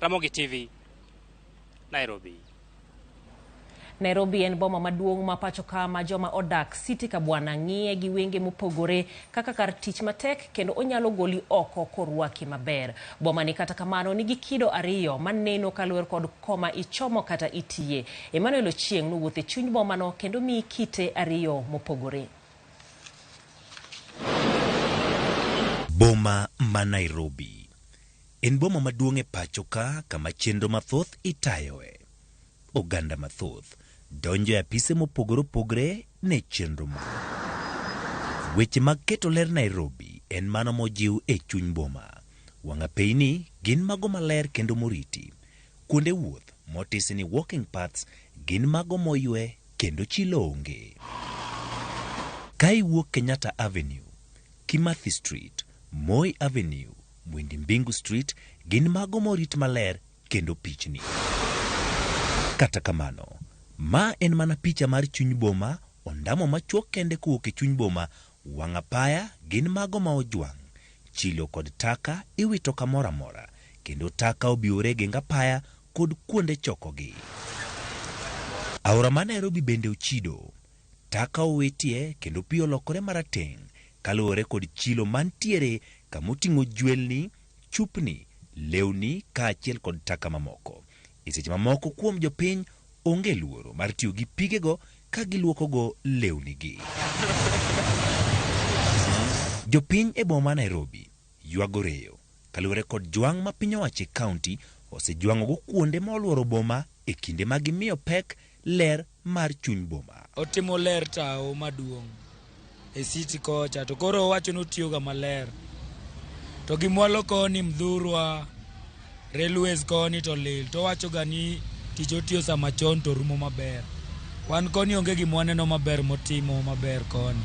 Ramogi TV, Nairobi. Nairobi en boma maduong' ma pacho ka ma joma odak City Kabwana ng'iye gi wenge mopogore kaka kar tich matek kendo onyalo goli oko korwaki maber. Boma ni kata kamano nigi kido ariyo maneno kaluwore kod koma ichomo kata itiye. Emmanuel Ochieng' nowuotho e chuny bomano kendo miyi kite ariyo mopogore. Boma ma Nairobi en boma maduong' e pacho ka kama chenro mathoth itayoe. Oganda mathoth donjo e apise mopogore opogore ne chenro ma. Weche mag keto ler Nairobi en mano mojiw e chuny boma. Wang' apeyni gin mago maler kendo moriti. Kuonde wuoth motisi ni walking paths gin mago moywe kendo chilo onge. Ka iwuok Kenyatta Avenue, Kimathi Street, Moi Avenue, Mwindi Mbingu Street gin mago morit maler kendo pichni. Kata kamano, ma en mana picha mar chuny boma, ondamo machuok kende kowuok e chuny boma, wang' apaya gin mago ma ojwang'. Chilo kod taka iwito kamoro amora, kendo taka obiwore e geng apaya kod kuonde chokogi. Aora ma Nairobi bende ochido. Taka owitie kendo pi olokore marateng' kaluwore kod chilo mantiere kamoting'o jwelni, chupni, lewni kaachiel kod taka mamoko. E seche mamoko kuom jopiny onge luoro mar tiyo gi pigego ka giluokogo lewnigi. Jopiny e boma ma Nairobi ywago reyo kaluwore kod jwang' ma piny owacho e kaunti osejwang'ogo kuonde ma oluoro boma e kinde ma gimiyo pek ler mar chuny boma. Otimo ler tao maduong' e city kocha to koro owacho ni otiyoga maler. To gimwalo koni Mdhurwa, railways koni to lil to owachoga ni tich otiyo sama chon to rumo maber. Wan koni onge gima waneno maber motimo maber koni.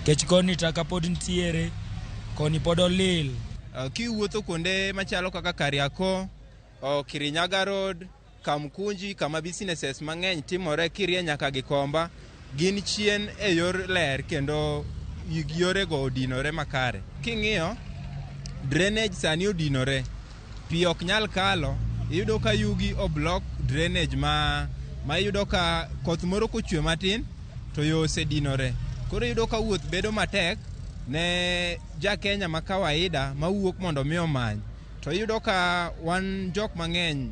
Kech koni taka pod nitiere, koni pod olil. Kiwuotho kuonde machalo kaka Kariakoo, Kirinyaga Road, Kamkunji kama businesses mang'eny timore kirie nyaka Gikomba gin chien e yor ler kendo yorego odinore makare. King'iyo drainage sani odinore, pi ok nyal kalo, iyudo ka yugi oblock drainage ma iyudo ka koth moro kochwe matin to yo osedinore. Koro iyudo ka wuoth bedo matek ne ja Kenya ma kawaida mawuok mondo mi omany. To iyudo ka wan jok mang'eny,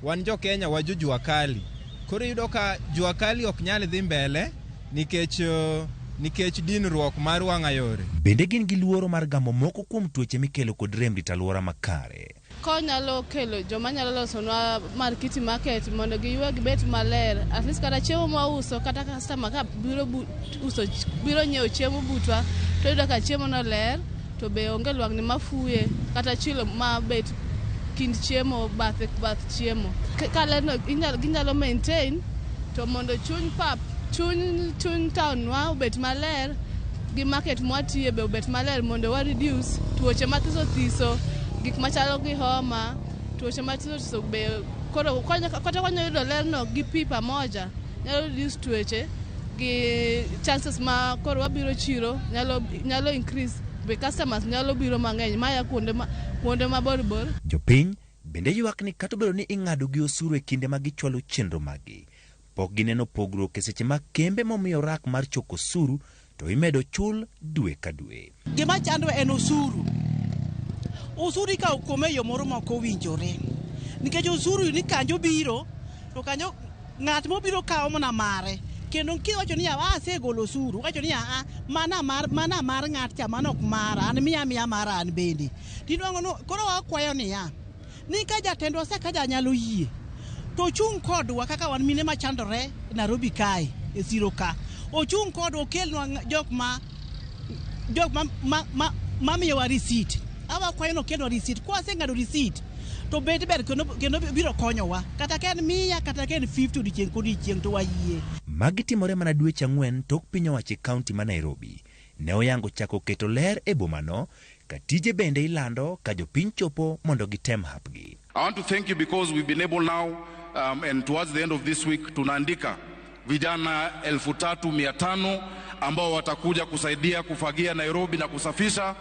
wan jo Kenya wa jo jua kali. Koro iyudo ka jua kali ok nyal dhi mbele nikech dinruok mar wang'a yore. Bende gin gi luoro mar gamo moko kuom tuoche mikelo kod rem rito alwora makare. Konyalo kelo joma nyalo losonwa markiti market mondo giywe gibet maler. At least kata chiemo mwauso kata customer ka biro uso biro nyiewo chiemo butwa to yudo ka chiemo no ler to be onge lwang'ni mafuye kata chilo mabet kind chiemo bath chiemo. Ka ler no ginyalo maintain to mondo chuny pap chuny town wa obet maler gi market mwatiye be obet maler mondo wa reduce tuoche mathiso thiso, gik machalo gi homa, tuoche mathiso thiso be koro kata kwanyalo yudo ler no gi pi pamoja nyalo reduce tuoche gi chances ma koro wabiro chiro nyalo increase be customers nyalo biro mang'eny maya kuonde mabor bor. Jopiny bende ywak ni kata obedo ni ing'ado gi osuru e kinde ma gichwalo chenro maggi, pok gineno pogruok e seche ma kembe momiyo rak mar choko osuru to imedo chul dwe ka dwe. Gima chando en osuru. Osuru ikawo kuome e yo moro ma ok owinjore. Nikech osuru ni kanjo biro, to kanjo ng'at mobiro kawo mana mare. Kendo kiwacho ni asegolo osuru, wacho ni a mana mar ng'at cha, mano ok mara, an miya mara an bende. Tinwang'o no koro wakwayo niya, ni ka jatendwa Sakaja nyalo yie, to ochung' kodwa kaka wan mine machandore Nairobi kae, e siro ka. Ochung' kodwa okelnwa jok ma miyowa receipt. Awakwayo ni okelnwa receipt. Kwaseng'ado receipt, to bet ber kendo biro konyowa. Kata ka en 100, kata ka en 50 odiechieng' kodiechieng' to wayie. Magi timore mana dweche 4 tok piny owacho e kaunti ma Nairobi ne oyango chako keto ler e bomano ka tije bende ilando ka jopiny chopo mondo gitem hapgi. I want to thank you because we've been able now and towards the end of this week tunaandika vijana 3,500 ambao watakuja kusaidia kufagia Nairobi na kusafisha.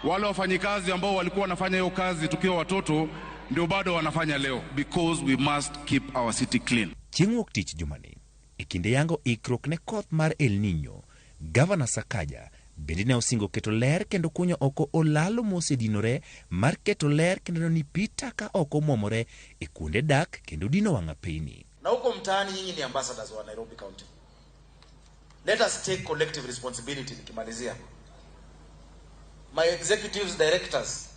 Wale wafanyikazi ambao walikuwa wanafanya hiyo kazi tukiwa watoto, ndio bado wanafanya leo, because we must keep our city clean. Chieng' Wuok Tich jumani, e kinde yango ikruok ne koth mar El Nino, Gavana Sakaja bende ne osingo keto ler kendo kunyo oko olalo mosedinore mar keto ler kendo neno ni pi taka ok omwomore e kuonde dak kendo dino wang' apeyni. Na huko mtaani nyinyi ni ambassadors wa Nairobi County. Let us take collective responsibility nikimalizia. My executives, directors,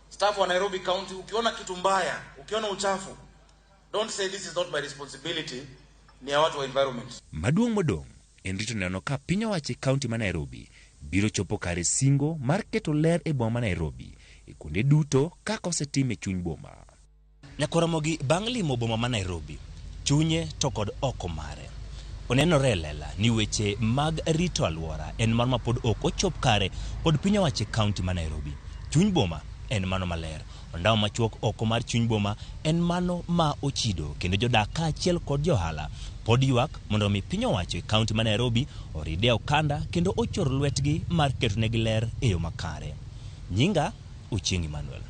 staff wa Nairobi County, ukiona kitu mbaya, ukiona uchafu, don't say this is not my responsibility, ni ya watu wa environment. Maduong' modong' en rito neno ka piny owacho e kaunti ma Nairobi biro chopo kare singo mar keto ler e boma ma Nairobi e kuonde duto kaka osetim e chuny boma. Nyakoromogi bang' limo boma ma Nairobi, chunye to kod oko mare. Onenore e lela ni weche mag rito alwora en mano ma pod ok ochop kare kod piny owacho e kaunti ma Nairobi. Chuny boma en mano maler. Ondawo machuok oko mar chuny boma en mano ma ochido kendo jodak kaachiel kod johala pod ywak mondo omi piny owacho e kaunti ma Nairobi oride okanda kendo ochor lwetgi mar ketonegi ler e yo makare. Nyinga Ochieng' Emmanuel.